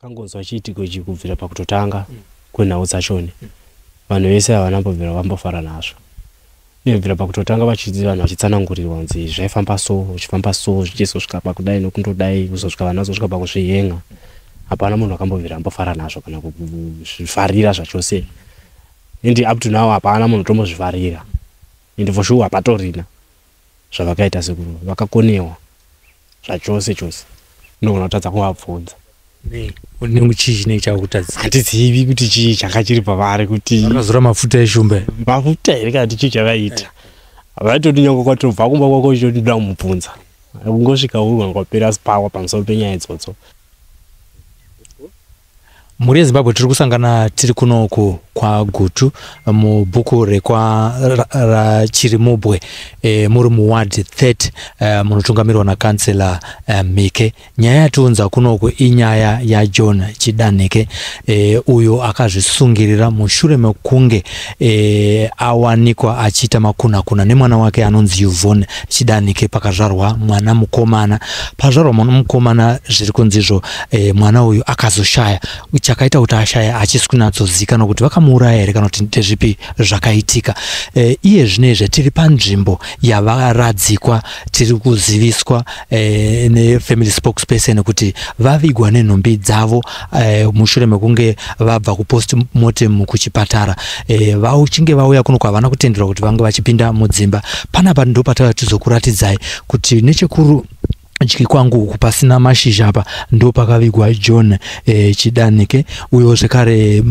Akangonzwa chiitiko ichi kubvira pakutotanga kwenhau dzachoni. Vanhu vese havana kumbobvira vambofara nazvo. Uye kubvira pakutotanga vachidzi vanhu vachitsanangurirwa kunzi zvaifamba so, zvichifamba so, zvichizosvika pakudai nokundodai, kuzosvika vanhu vazosvika pakuzvihenga. Hapana munhu akambobvira ambofara nazvo kana kuzvifarira zvachose. And up to now hapana munhu tombozvifarira. And for sure hapatorina zvavakaita sekuru vakakonewa zvachose chose. Ndogona kutadza kuvabvunza. Nei? Une chii chinenge chakutadzisa? Handizivi kuti chii changa chiri pavari kuti Vakazora mafuta eshumba. Mafuta here kana kuti chii chavaita. Vaitoti nyange kwatobva kumba kwako uchitoti ndoda kumubvunza. Kungosvika uri wapera power pamusoro penyaya idzodzo. Mhuri yeZimbabwe tiri kusangana tiri kunoku kwaGutu mubhuku rekwa raChirimubwe e, muri muward 30 e, munotungamirwa nakansela e, Mhike. Nyaya yatiunza kunoku inyaya yaJohn Chidanhike e, uyo akazvisungirira mushure mekunge e, awanikwa achiita makunakuna nemwana wake anonzi Yvonne Chidanhike pakazvarwa mwana mukomana. Pazvarwa mwana mukomana zviri kunzizvo e, mwana uyu akazoshaya. Chakaita kuti ashaya hachisi kunatsozikanwa kuti vakamuuraya here kana kuti ndezvipi zvakaitika. E, iye zvino izvi tiri panzvimbo yavaradzikwa tiri kuziviswa e, nefamily spokesperson kuti vavigwa nenhumbi dzavo e, mushure mekunge vabva kupost mortem kuchipatara e, vachinge vauya kuno havana kutenderwa kuti vange vachipinda mudzimba. Panapa ndopatava tizokuratidzai kuti nechekuru dyi kwangu uku pasina mashizha apa ndopakavigwa John e, Chidanike uyo zvekare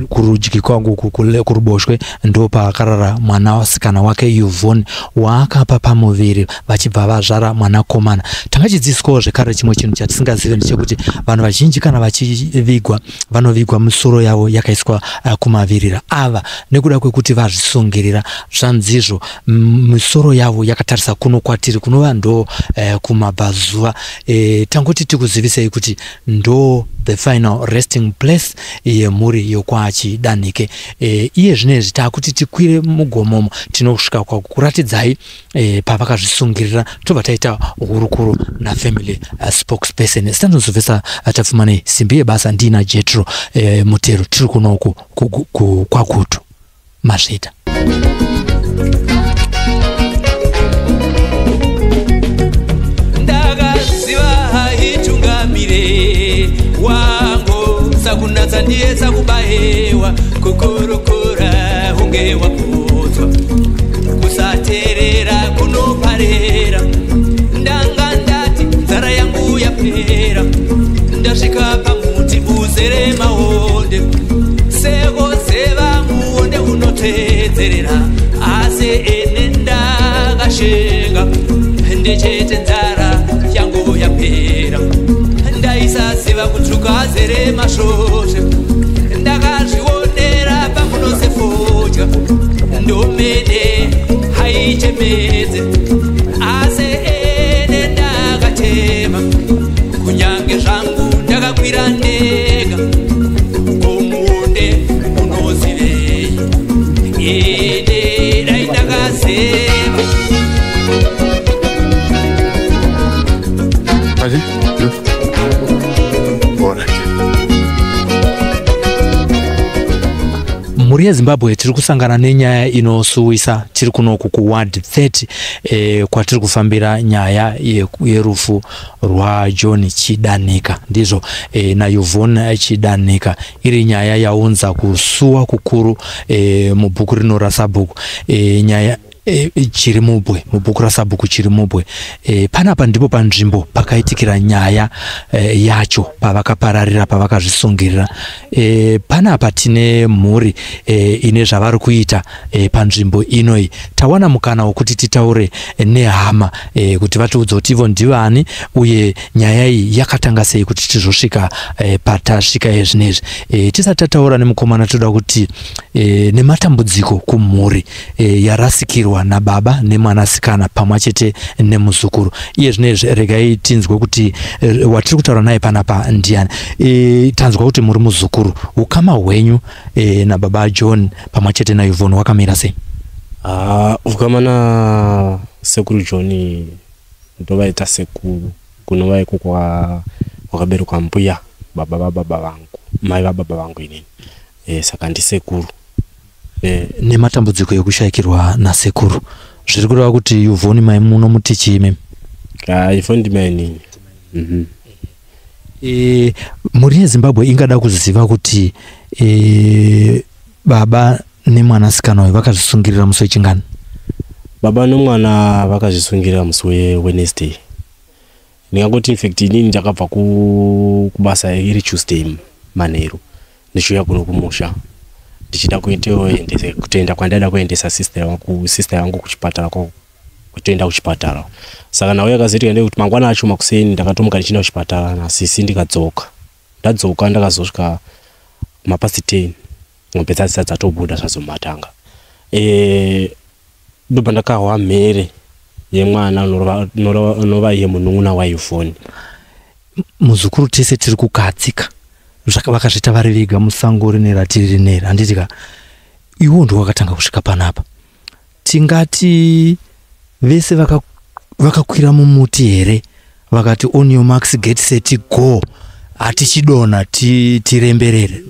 kurudyi kwangu uku kuruboshwe ndopakarara mwanasikana wake Yvonne waakapa pamuviri vachibva vazvara mwanakomana. Tangachidzidziswawo zvekare chimwe chinhu chatisingazive ndechekuti vanhu vazhinji kana vachivigwa vanovigwa misoro yavo yakaiswa kumavirira. Ava nekuda kwekuti vazvisungirira zvanzizvo misoro yavo yakatarisa kuno kwatiri kunova ndo kumabvazuva. Tangoti tikuzivisei kuti ndo the final resting place yemhuri yokwaChidanhike. Iye zvinezvi taakuti tikwire mugomomo tinosvika kwakuratidzai pavakazvisungirira tobva taita hurukuro nafamily spokesperson. Sitanozovesa Tapfumanei simbi yebasa ndina Jetro Mutero tiri kunoku kwaGutu. Mazvita. Ndakaziva haitungamire wangu sakunatsa ndiye sakubayewa kukurukura hunge wapotswa kusaterera kunoparera ndanga ndati nzara yangu yapera ndasvika pamuti uzere maonde seko seva muonde unotedzerera asi ene ndakashinga ndichete nzara yangu yapera ndaisaziva kutsvuka azere masvosve ndakazvionera pamunosefodya ndomene haichemedze asi ene ndakachema kunyange zvangu ndakakwira ndega komuonde unozivei ene dai ndakazeva. Mhuri yeZimbabwe tiri kusangana nenyaya inosuwisa tiri kunoku kuward 30 kwatiri kufambira nyaya yerufu rwaJohn Chidanika ndizvo naYvonne Chidanika iri nyaya yaunza kusuwa kukuru mubhuku rino rasabhuku nyaya Chirimubwe mubhuku rasabhuku Chirimubwe. Panapa ndipo panzvimbo pakaitikira nyaya yacho pavakapararira pavakazvisungirira. Panapa tine mhuri ine zvavari kuita panzvimbo inoi. Tawana mukana wekuti titaure nehama kuti vatiudze kuti ivo ndivani uye nyaya iyi yakatanga sei kuti tizosvika patasvika ezvinezvi. Tisati tataura nemukomana toda kuti nematambudziko kumhuri yarasikirwa nababa nemwanasikana pamwe chete nemuzukuru. Iye zvinezvi regai tinzwe kuti watiri kutaura naye panapa ndiani. Tanzwa kuti muri muzukuru, ukama hwenyu nababa John pamwe chete naYvonne wakamira sei? Ukama na sekuru John ndovaita sekuru kunova iko kwakaberekwa mbuya Baba vababa vangu, mai vababa vangu inini. Saka ndisekuru. Nematambudziko ekushayikirwa nasekuru, zviri kureva kuti Yvonne mai munomuti chii imimi? Yvonne ndimai inini. Mhuri yeZimbabwe ingada kuziva kuti baba nemwanasikana uyu vakazvisungirira musi wechingani? Baba nomwana vakazvisungirira musi weWednesday. Ndingangoti, infact, inini ndakabva kubasa iri Tuesday manheru, ndichiuya kuno kumusha ndichida kutoenda kwandaida kuendesa sister yangu kuchipatara, kutoenda kuchipatara. Saka nhau yakazoitika ndeyekuti mangwana acho makuseni ndakatomuka ndichienda kuchipatara nasisi, ndikadzoka. Ndadzoka, ndakazosvika mapast 10, mombe dzadzisati dzatobuda zvazomatanga. Ndobva ndakahwa mhere yemwana unova iye munun'una waYvonne. Muzukuru, tese tiri kukatsika. Vakazviita vari vega musango rine ratiri rineri, handiti ka? Iwo ndo wakatanga kusvika panapa. Tingati vese vakakwira mumuti here, vakati, "On your marks, get set, go, hatichidonha, tiremberere"?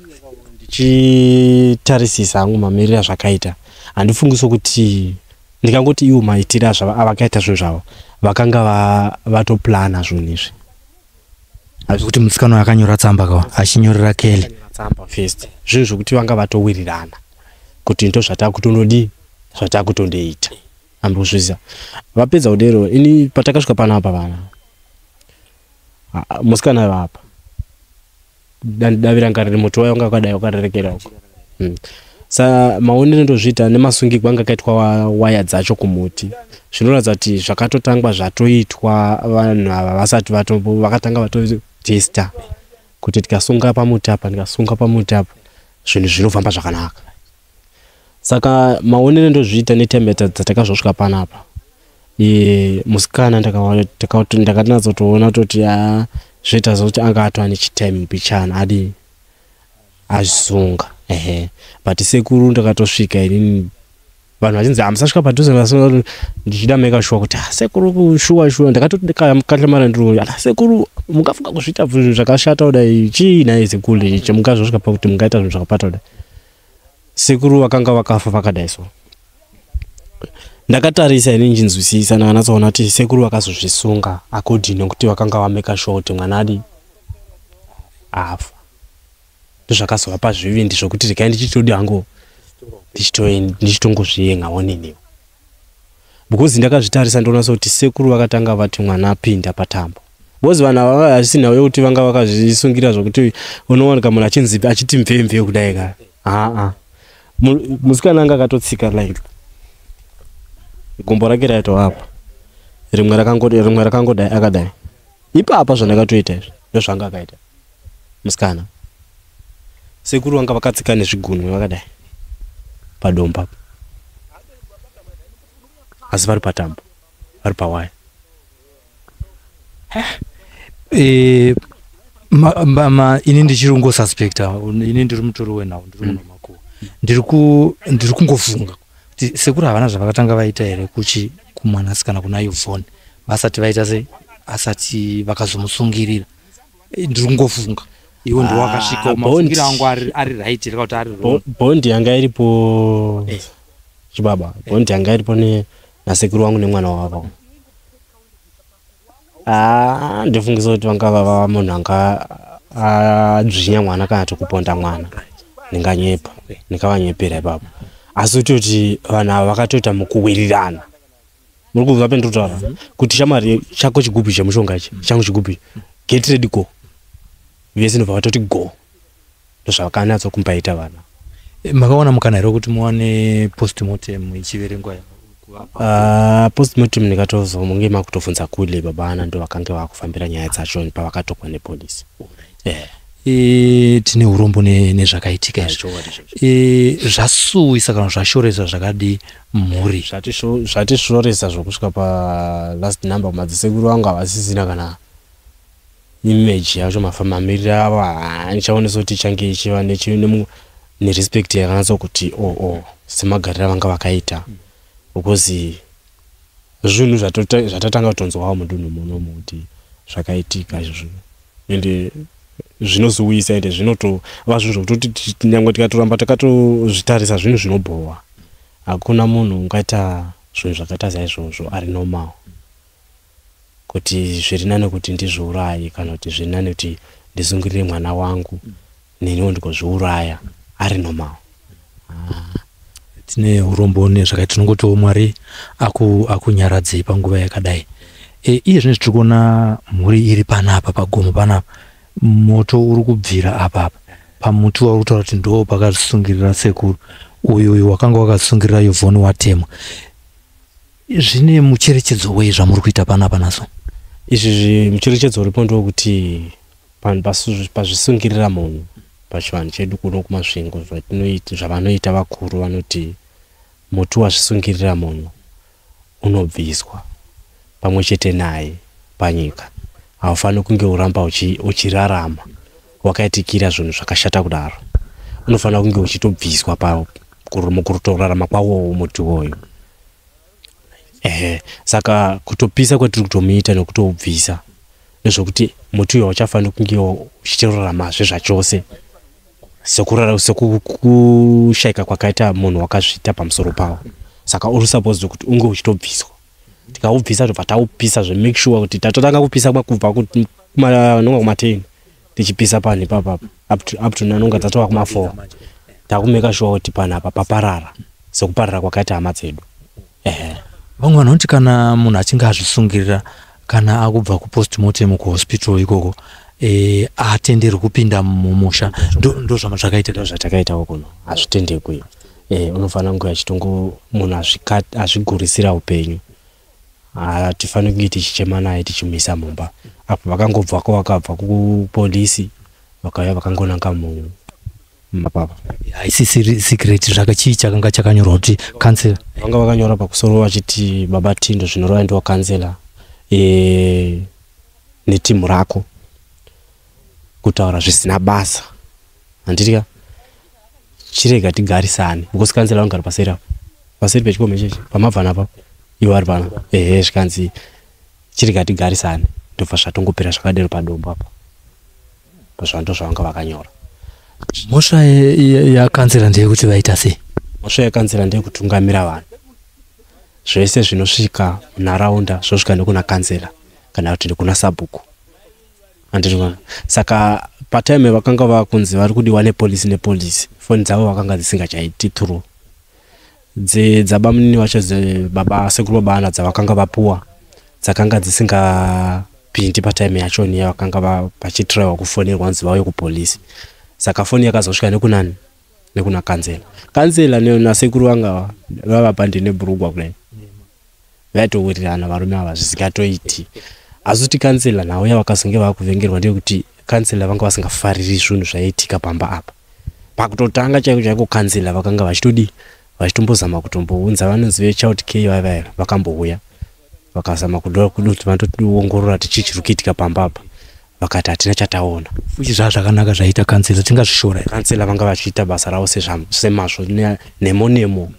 Ndichitarisisa hangu mamiriro azvakaita, handifungi sokuti ndingangoti iwo maitiro avakaita zvinhu zvavo vakanga vatoplana zvinhu izvi. Kuti musikana uyu akanyora tsamba kawa achinyorera Kele. Tsamba first, zvinhu zvokuti vanga vatowirirana kuti ndo zvatakutonodii, zvatakutondoita, ambozviziva. Vapedza kudero, ini patakasvika panapa, vana, musikana vapa davi ranga riri muti wayo wanga wakadai wakarerekera uko. Sa maonero ndozviita nemasungirwo anga akaitwa waya dzacho kumuti, zvinoratidza kuti zvakatotangwa zvatoitwa vanhu ava vasati vakatanga vatotesta kuti tikasunga pamuti apa, ndikasunga pamuti apa, zvinhu zvinofamba zvakanaka. Saka maonero ndozviita netime dzatakazosvika panapa, musikana ndakanatsotoona kutoti a zvoita zvokuti anga atova nechitime mbichana adi azvisunga. Ehe, but sekuru ndakatosvika inini, vanhu vachinzi hamusasvika padhuze, ndichida make sure kuti, "Ah, sekuru, shuwa shuwa." Ndakatoti katlamara ndiri, "Ala sekuru, mungafunga kuzviita zvinhu zvakashata kudai? Chii nhai sekuru ichi mungazosvika pakuti mungaita zvinhu zvakapata kudai?" Sekuru vakanga vakafa vakadai. So ndakatarisa ini nchinzwisisa, ndakanatsoona kuti sekuru vakazozvisunga according nekuti vakanga vamake sure kuti mwana adi afa. Ndozvakazovapa zvivindi zvokuti regai ndichitodi hangu ndichitongozviyengawo neniwo, because ndakazvitarisa ndoona sekuti sekuru vakatanga vati mwana apinda patambo, because vanhu ava hazvisi nhau yekuti vanga vakazvisungira zvokuti unowanika munhu achinzi achiti mvemve kudai ka. Aa, musikana anga akatotsika like gumbo rake raitoapa rimwe rimwe rakangodai akadai ipapa. Zvandakatoita izvi ndozvanga akaita musikana. Sekuru vanga vakatsika nezvigunwe vakadai padombo apo, asi vari patambo, vari pawaya. Ini ndichiri kungosuspecta. Ini ndiri mutori wenhau, ndiri muno makuva, ndiri kungofunga kuti sekuru havana zvavakatanga vaita here kuchi kumwanasikana kuna Yvonne vasati vaita sei, asati vakazomusungirira. Ndiri kungofunga, iwe ndiwe wakasvika. Ah, mafungiro angu ari right here kuti ari wrong? Bond yanga iripo, chibaba, bond yanga iripo nasekuru wangu nemwana wavo. Ah, ndifungisa kuti vanga vava munhu anga adzvinya mwana kana kuti kuponda mwana, ndinganyepa, ndingavanyepera ipapo. Asi kutoti vanhu ava vakatoita mukuwirirana, muri kubva pendinotaura kuti shamwari, chako chigubhu chemushonga ichi, changu chigubhu, get ready, go. Vese ndobva vatoti go. Ndozvakanatsokumbaita vana. Makawana mukana here wekuti muwane postmortem ichiverengwa kuvapa? Postmortem ndikatozomunge makutobvunza kule baba ana, ndo vakange vakufambira nyaya dzacho pavakatokwa nepolisi. Tine urombo nezvakaitika izvi. Chokwadi ichocho. Zvasuwisa kana zvashoresa zvakadi mhuri? Zvatishoresa zvokusvika palast number. Madzisekuru vangu havasisina kana image yacho, mamiriro avo handichaonesa kuti ichange ichiva nerespect yakanatsa kuti oh, semagariro avanga vakaita, because zvinhu zvatatanga kutonzwawo mudunhu munomu kuti zvakaitika izvozvo, ende Zvinosuwisa ende zvinotova zvinhu zvekutoti nyangwe tikatoramba takatozvitarisa, zvinhu zvinobhowa. Hakuna munhu ungaita zvinhu zvakaita saizvozvo ari normal, kuti zviri nani kuti ndizviuraye kana kuti zviri nani kuti ndisungirire mwana wangu, neniwo ndikozviuraya, ari normal. Tine urombo nezvakaita. Tinongotiwo Mwari akunyaradzei panguva yakadai. Iye zvinezvi tiri kuona mhuri iri panapa pagomo panapa, moto uri kubvira apapa pamuti wauri kutaura kuti ndo pakasungirira sekuru uyu. Uyu wakanga wakasungirira Yvonne watemwa. Zvine mucherechedzo wei zvamuri kuita panapa naso? Izvi mucherechedzo uripo ndewekuti panhu pazvisungirira munhu, pachivanhu chedu kuno kuMasvingo, zvavanoita vakuru, vanoti muti wazvisungirira munhu unobviswa pamwe chete naye panyika. Haufaniri kunge uramba uchirarama wakaitikira zvinhu zvakashata kudaro. Unofanira kunge uchitobviswa mukutorarama kwawowo muti woyo. Ehe, saka kutopisa kwatiri kutomuita nekutoubvisa nezvekuti muti uyo hauchafaniri kunge uchitoraramazve zvachose, sekushayika kwakaita munhu wakazviita pamusoro pawo. Saka uri supposed kuti unge uchitobviswa. Tikaubvisa, tobva taupisa zvemake sure kuti tatotanga kupisa kubva nonga kuma10, tichipisa panhu ipapapa up to nanonga dzatova kuma4. Takumake sure kuti panhu apa paparara sekuparara kwakaita hama dzedu. Ehe. Vamwe vanhu vanoti kana munhu achinge azvisungirira, kana akubva kupostmortem kuhospital ikoko, atenderwi kupinda mumusha. Ndo zvakaita? Ndo zvatakaitawo kuno, hazvitendekwi. Unofanira kunge achitongo munhu azvigurisira upenyu, hatifaniri kunge tichichema naye tichimuisa mumba. Apo vakangobvako, vakabva kupolisi, vakauya vakangonanga mumapapa. Haisisiri secret zvaka. Chii chakanga chakanyorwa kuti council? Vanga vakanyora pakusoro vachiti, "Baba Tindo, zvinoreva ndiwa kansela, netimu rako, kutaura zvisina basa, handiti? Chirega tigarisane," because kansela vanogara paseri apo, paseri pechikomo ichechi pamabvana apapo, iwo ari pano. Ehe, zvikanzi, "Chirega tigarisane." Ndobva zvatongopera zvakadero padombo apo, pazvando zvavanga vakanyora. Mhosva yakansela ndeyekuti vaita sei? Mhosva yekansela ndeyekutungamira vanhu. Zvese zvinosvika munharaunda zvosvika nekuna kansela kana kuti nekuna sabhuku, handiti? Saka patime vakanga vakunzi vari kudiwa nepolisi, nepolisi foni dzavo vakanga dzisingachaiti through. Dzabamunini vacho, baba sekuru, baba ana, dzavakanga vapuwa dzakanga dzisingapindi patime yachoni yavakanga vachitraiwa kufonerwa kunzi vauye kupolisi. Saka foni yakazosvika nekunani? Nekuna kansela. Kansela nasekuru vanga vavapande nebhurugwa kudai, vaitowirirana varume ava zvisingatoiti. Asi kuti kansela nhau yavakazonge vakuvengerwa ndeyekuti kansela vanga vasingafariri zvinhu zvaiitika pamba apa. Pakutotanga chaiko chaiko, kansela vakanga vachitodii, vachitombozama kutombounza vanonzi vechild care vaya. Vakambouya vakazama kuda kuti vandotiongorora kuti chii chiri kuitika pamba apa. Vakati, "Hatina chataona." Fuchi zvaa zvakanaka zvaita kansela, tingazvishora here? Kansela vanga vachiita basa ravo semazvo, nemo nemo.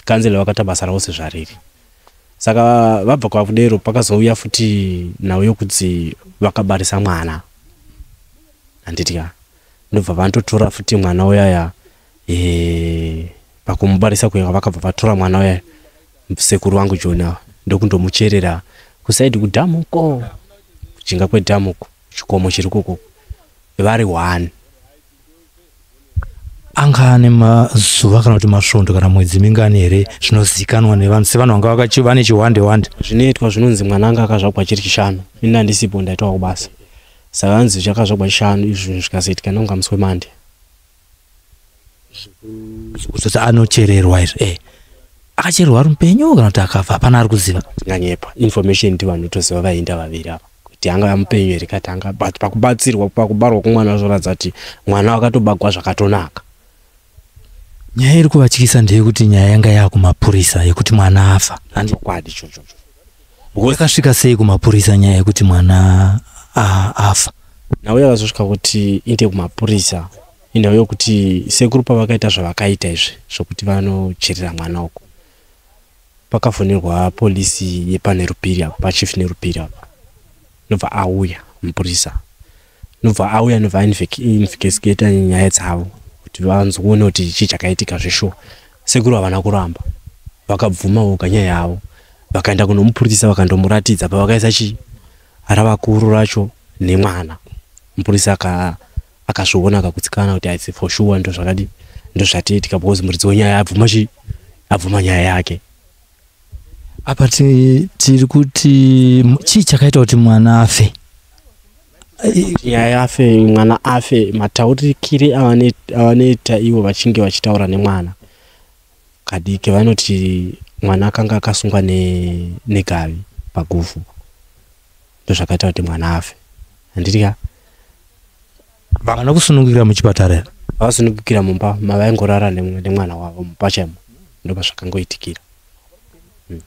Kansela vakaita basa ravo sezvariri. Saka vabva kwakudero, pakazouya futi nhau yokuti vakabarisa mwana, handiti ka? Ndobva vandotora futi mwana uyaya. Pakumubarisa kuya, vakabva vatora mwana uyaya, sekuru vangu John ava, ndokundomucherera kuside kudhamuko, kujinga kwedhamuko, chikomo chiri koko, vari one. Anga ane mazuva kana kuti masvondo kana mwedzi mingani here zvinozikanwa nevanhu, sevanhu vanga vane chihwande hwande? Zvinoitwa zvinonzi mwana anga akazvagwa chiri Chishanu. Ini handisipo, ndaitwa kubasa. Saka anzi chakazvagwa Chishanu, izvi zvikazoitika nonga musi weMande. Kuzoti anochererwa izvi, akachererwa ari mupenyu kana kuti akafa, hapana ari kuziva? Tinganyepa information ndi vanhu toziva vainda vaviri ava kuti anga amupenyu here kati anga. But pakubatsirwa, pakubarwa kwomwana, zvoratidza kuti mwana wakatobagwa zvakatonaka. Nyaya iri kuvatyisa ndeyekuti nyaya yanga yakumapurisa yekuti mwana afa. Chokwadi ichochocho. Yakasvika sei kumapurisa nyaya yekuti mwana afa? Nhau yakazosvika kuti inde kumapurisa inhau yokuti sekuru pavakaita zvavakaita izvi zvokuti vanocherera mwana uko, pakafonерwa polisi yepaNerupiri apo, pachief Nerupiri apo. Ndobva auya mupurisa. Nobva auya, nobva ainvestigata nyaya dzavo kuti vanzoone kuti chii chakaitika zveshuwa. Sekuru havana kuramba, vakabvuma voga nyaya yavo. Vakaenda kunomupurisa, vakandomuratidza pavakaisa chi ravakuru racho nemwana. Mupurisa akazviona, akagutsikana kuti aisi for sure, ndo zvakadi, ndo zvatiitika, because muridzi wenyaya abvuma chi abvuma nyaya yake. Apa tiri kuti chii chakaita kuti mwana afe? Nyaya afe, mwana afe, mataurikire avanoita ivo vachinge vachitaura nemwana kadiki, vanoti mwana akanga akasungwa negavi paguvhu, ndozvakaita kuti mwana afe, handiti ka? Vana kusunungukira muchipatara here? Vakasunungukira mumba mavaingorara nemwana wavo, mumba chaimo, ndopazvakangoitikira.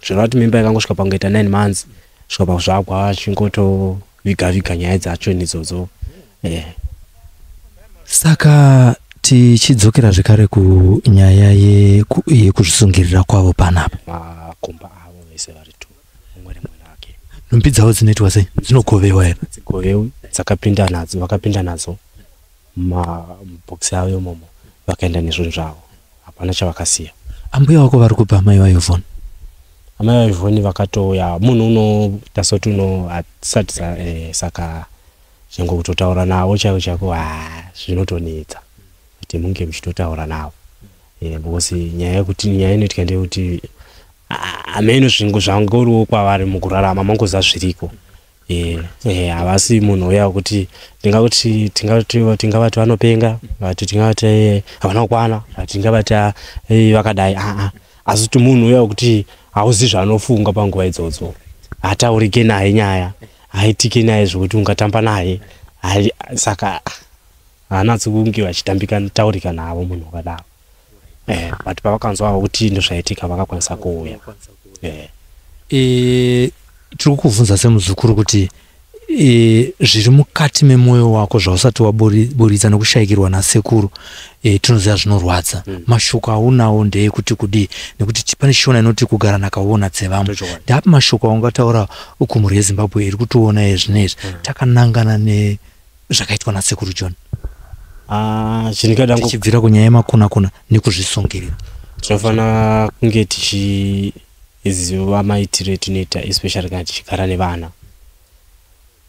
Zvoreva kuti mimba ikangosvika pangoita 9 months, svika pakuzvagwa, vachingotoviga viga nyaya dzacho nidzodzo. Saka tichidzokera zvekare kunyaya yekuzvisungirira kwavo panapa, makomba avo vese vari two, mumwe rimwe rake. Nhumbi dzavo dzinoitwa sei? Dzinokovewa here? Dzigovewi, dzakapinda nadzo, vakapinda nadzo mubhokisi avo imomo, vakaenda nezvinhu zvavo, hapana chavakasiya. Ambuya vako vari kupa, amai vaYvonne? Amai vaYvonne vakatouya. Munhu unoita soti uno hatisati saka chengo kutotaura navo chaiko chaiko, ha, zvinotonetsa kuti munge muchitotaura navo, because nyaya yekuti nyaya inoitika ndeyekuti hameno zvinhu zvangoriwo kwavari mukurarama, mangoziva zviriko. Havasi munhu uya wekuti ndingakuti tingati tingavati vanopenga, vati tingavati havana kukwana, vati tingavati vakadai, aa, asi kuti munhu uya wekuti hauzivi zvaanofunga panguva idzodzo, hataurike naye, nyaya haitike naye zvokuti ungatamba naye. Saka haanatsi kunge vachitambika taurika navo munhu wakadaro. But pavakanzwa kuti ndozvaitika, vakakwanisa kuuya. Tiri kukubvunza semuzukuru kuti zviri mukati memwoyo wako zvausati waburitsa nekushayikirwa nasekuru, tinoziva zvinorwadza. Mashoko aunawo ndeyekuti kudii? Nekuti pane Shona inoti kugara nakaona dzevamwe. Ndochokwadi. Ndapi mashoko aungataura kumhuri yeZimbabwe iri kutiona izvinezvi, takanangana nezvakaitwa nasekuru John? Ah, chindingada tichibvira kunyaya yemakuna kuna nekuzvisungirira. Tinofanira kunge tichiziva maitiro etinoita, especially kana tichigara nevana.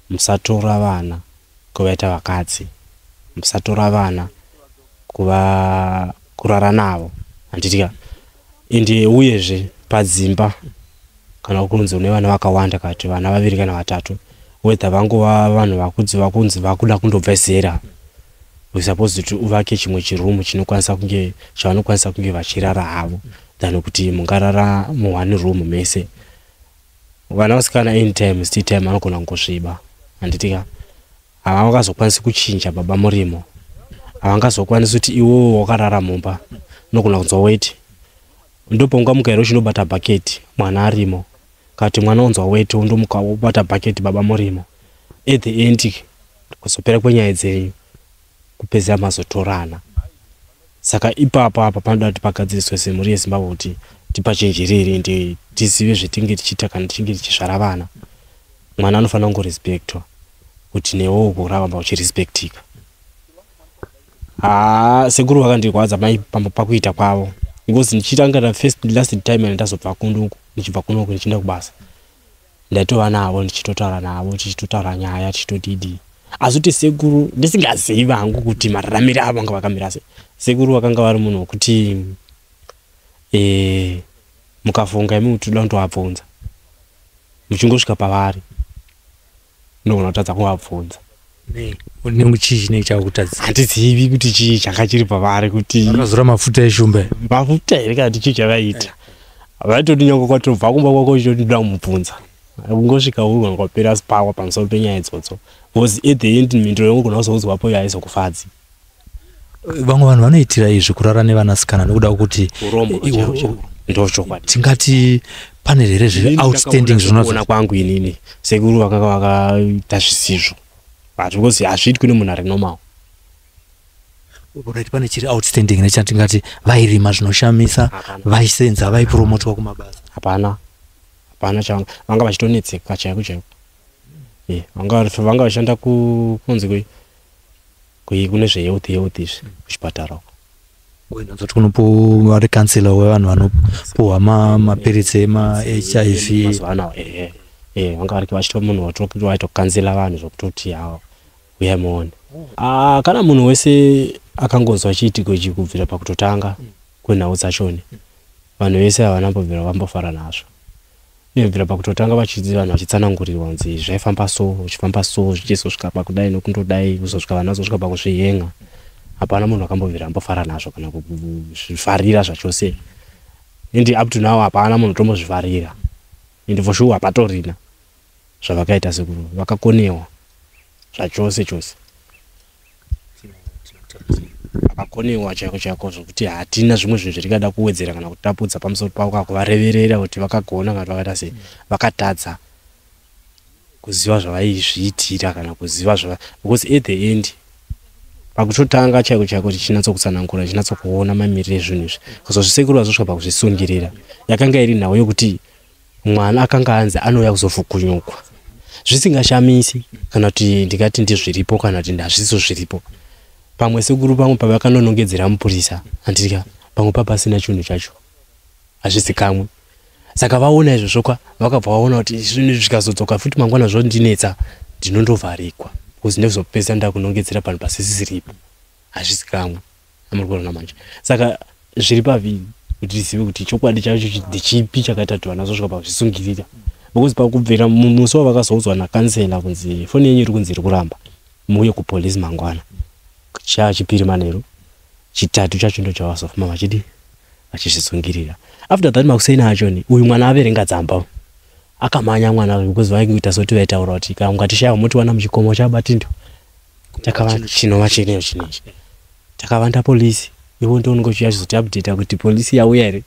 Musatora vana kuvaita vakadzi, musatora vana kuva kurara navo, handiti ka? Ende uyezve padzimba, kana kunzi une vana vakawanda, kana kuti vana vaviri kana vatatu, whether vangova vanhu vakudzi vakunzi vakuda kundobva zera, suppose kuti uvake chimwe chirumu chinokwanisa kunge chavanokwanisa kunge vachirara havo, than kuti mungarara muone room mese. Vana vasikana, anytime still time vanogona kungosviba, handiti ka? Havangazokwanisi kuchinja baba murimo, havangazokwanisi kuti iwowo wakarara mumba unogona kunzwa weti, ndopaungamuka here uchindobata bhaketi mwana arimo? Kana kuti mwana unzwa weti, undomuka wobata bhaketi baba murimo. At the end, kuzopera kwenyaya dzenyu, kupedzera mazotorana. Saka ipapo apa panoda kuti pagadziriswe semhuri yeZimbabwe, kuti tipachenjerere ende tizive zvetinge tichiita kana tichinge tichizvara vana. Mwana anofanira kungorespectwa kuti newewo kuramba uchirespectika. Haa, sekuru vakandirwadza mai pakuita kwavo, because ndichitanga first last time ndazobva kunduku, ndichibva kunoku ndichienda kubasa, ndaitova navo, ndichitotaura navo, tichitotaura nyaya, tichitodidi. Asi kuti sekuru, ndisingazivi hangu kuti mararamire avo vanga vakamira sei, sekuru vakanga vari munhu wekuti mukafunga imi kuti uda kutovabvunza, muchingosvika pavari unogona kutadza kuvabvunza. Chii chinenge chakutadzisa? Handizivi kuti chii changa chiri pavari kuti Vakazora mafuta eshumba? Mafuta here, kana kuti chii chavaita? Vaitoti nyange kwatobva kumba kwako uchitoti ndoda kumubvunza, ungosvika ugona kwapera power pamusoro penyaya idzodzo, because at the end mhinduro yaungogona kuzoudzwapo haizokufadzi. Vamwe vanhu vanoitira izvi, kurara nevanasikana, nekuda kwekuti Urombo chaiko chaiko, ndo chokwadi. Tingati pane here zviri outstanding? Kuona Zvinozo kwangu inini, sekuru vakanga vakaita zvisizvo, but because hazviitwi nemunhu ari normal. Right, pane chiri outstanding nechatingati vairima zvinoshamisa? Hapana. Vaisenza, vaipromotwa kumabasa? Hapana, hapana chavanga vanga vachitonetseka chaiko chaiko. Vanga vachishanda kunzi kwe Kune zvehealth health izvi kuchipatara uko. Inonzoti kunopuwa vari kansela wevanhu vanopuhwa mapiritsi emaHIV. Mazuva anao, ehe, vanga vari vachito munhu waitokansela vanhu zvokutoti hawa, uyai muone. Ah, kana munhu wese akangonzwa chiitiko ichi kubvira pakutotanga kwenhau dzachoni, vanhu vese havana mbobvira vambofara nazvo. Kubvira pakutotanga vanhu vachitsanangurirwa kunzi zvaifamba so, zvichifamba so, zvichizosvika pakudai nokundodai, kuzosvika vanhu vazosvika pakuzviyenga, hapana munhu akambobvira ambofara nazvo kana kuzvifarira zvachose. And up to now hapana munhu tombozvifarira, and for sure hapatorina zvavakaita. Sekuru vakakonewa zvachose chose, vakakonewa chaiko chaiko, zvokuti hatina zvimwe zvinhu zvatingada kuwedzera kana kutapudza pamusoro pavo kana kuvareverera kuti vakagona kana kuti vakaita sei. Vakatadza kuziva zvavaizviitira kana kuziva zvava, because at the end, pakutotanga chaiko chaiko, tichinyatsokutsanangura, tichinatsokuona mamiriro ezvinhu izvi, kuzozvisekuru vazosvika pakuzvisungirira, yakanga iri nhau yokuti mwana akanga anzi anouya kuzovhukunyukwa, zvisingashamisi kana kuti ndingati ndizviripo kana kuti ndazvisiso zviripo. Pamwe sekuru pamwe pavakanonongedzera mupurisa, handika, pamwe papasina chinhu chacho, hazvizikamwe. Saka vaona izvozvo kwa, vakabva vaona kuti zvinhu zvikazodzoka futi mangwana zvondinetsa, ndinondovharikwa because ndozopedzisa ndakunongedzera panhu pasisiripo, hazvizikamwe. Amuri kuona manje? Saka zviri pavhiri kuti tizive kuti chokwadi chacho ndechipi chakaita kuti vana vazosvika pakuzvisungirira, because pakubvira musi wavakazoudzwa nakansela kunzi foni yenyu iri kunzi iri kuramba, muuye kupolisi mangwana chachipiri manheru, chitatu chacho ndo chavazofuma vachidi vachizvisungirira. After that, makuseni achoni uyu mwana averenga tsamba, akamhanya mwana, because vaikuita soti vaitaura kuti kana ungatishaya motiwana muchikomo chaBatindo takava chinova chineyo chinechi takavanda polisi. Iwo ndo unenge uchiuya chizotiupdata kuti polisi yauya here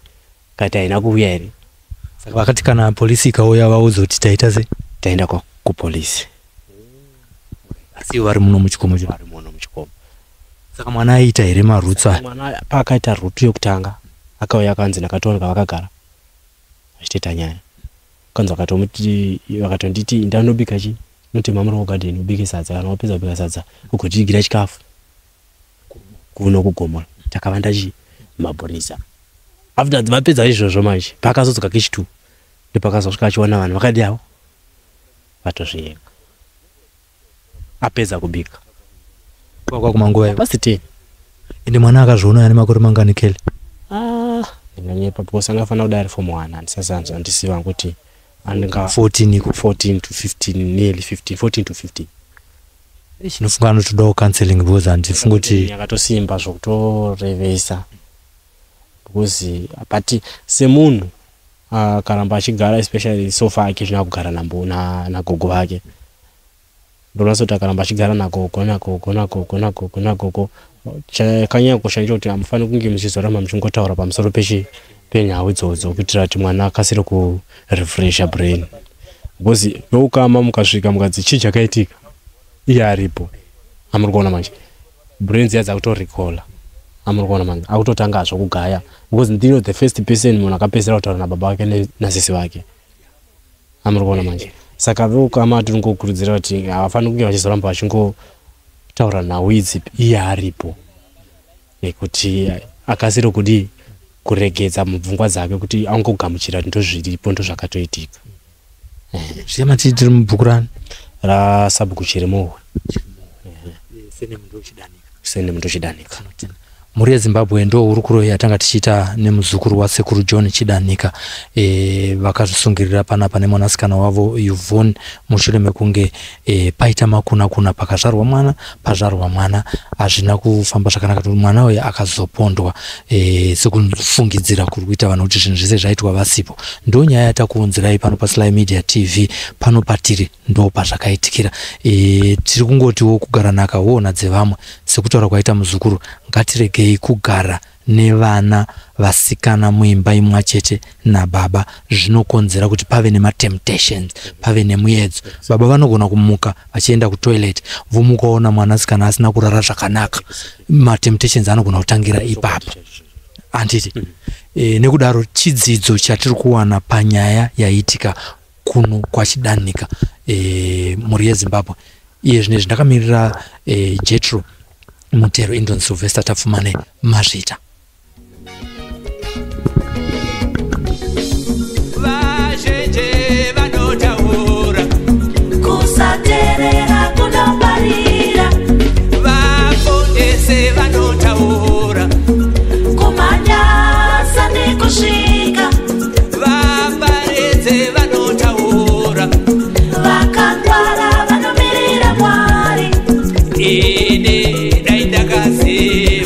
kati haina kuuya here. Saka vakati kana polisi ikauya vaudze kuti taita sei? Taenda kupolisi. Asi ivo vari muno muchikomo cho? Vari muno muchikomo. Saka mwana aiita here marutsu aya? Mwana paakaita rutsu yokutanga, akauya akanzi ndakatooneka vakagara vachitoita nyaya. Kanzi vakatomuti, vakatonditi ndanobika chi notema muriwo garden, ubike sadza, kana wapedza kubika sadza ugotiigira chikafu kuno kugomora takavanda chi mapurisa. After vapedza izvozvo manje, paakazodzoka kechi2, ndopakazosvika achiona vanhu vakadi avo vatozviyenga apedza kubika. Kwakwa kumanguva ivo? Past 10. Ende mwana akazviona ane makore mangani, Kele? Ah, ndinganyepa because angafanira kudai ari form 1, handisazanzwa, handisiva kuti anenge 14 iko. 14 to 15, nearly 15, 14 to 15. Chinofunga anotodawo counseling because handifungi kuti Yakatosimba zvokutorevesa, because but semunhu akaramba achigara, especially sofa ake zvina kugara nagogo vake, ndonatsa kuti akaramba achigara nagogo, nagogo, nagogo, nagogo, nagogo, chakanyanya kukosha ndechekuti hamufaniri kunge muchizoramba muchingotaura pamusoro pechi penhau idzodzo, kuitira kuti mwana akasire kurefresha brain, because veukama mukasvika mukadzi chii chakaitika, iye aripo. Amuri kuona manje, brain dziya dzakutorecalla. Amuri kuona manje, akutotanga zvokugaya, because ndino the first person munhu akapedzisira kutaura nababa vake nasisi vake. Amuri kuona manje? Saka veukama tiri ngokurudzira kuti havafaniri kunge vachizoramba vachingotaura nhau idzi iye aripo, nekuti akasire kudii kuregedza mupfungwa dzake, kuti angogamuchira kuti ndozviripo, ndozvakatoitika. Zviya mati tiri mubhuku rani? Rasabhuku Chirimuhwe. Sene Mundochidanika. Mhuri yeZimbabwe, ndo hurukuro yatanga tichiita nemuzukuru wasekuru John Chidanika vakazvisungirira panapa nemwanasikana wavo Yvonne mushure mekunge paita makuna kuna pakazvarwa mwana. Pazvarwa mwana hazvina kufamba zvakanaka, kuti mwana uyu akazopondwa sekufungidzira kuri kuita vanhu kuti zvinhu zvese zvaitwa vasipo. Ndo nyaya yatakuunzirai pano paSly Media TV. Pano patiri ndo pazvakaitikira. Tiri kungotiwo kugara nhaka huona dzevamwe. Sekutaura kwaita muzukuru, ngatiregei kugara nevana vasikana muimba imwe chete nababa. Zvinokonzera kuti pave nematemptations, pave nemuedzo. Baba vanogona kumuka vachienda kutoilet, vomukaona mwanasikana asina kurara zvakanaka. Matemptations anogona kutangira ipapo, handiti? Nekudaro chidzidzo chatiri kuwana panyaya yaitika kuno kwaChidanika, mhuri yeZimbabwe, iye zvinezvi ndakamirira Jetro. Mutero. Indon Sylvester Tapfumane, mazvita. Vazhinji vanotaura, kusaterera kunoparira, vafundisi vanotaura, kumhanyasa nekusvika, vaparidzi vanotaura, vakangwara vanomirira Mwari. Ini dai ndakaziva.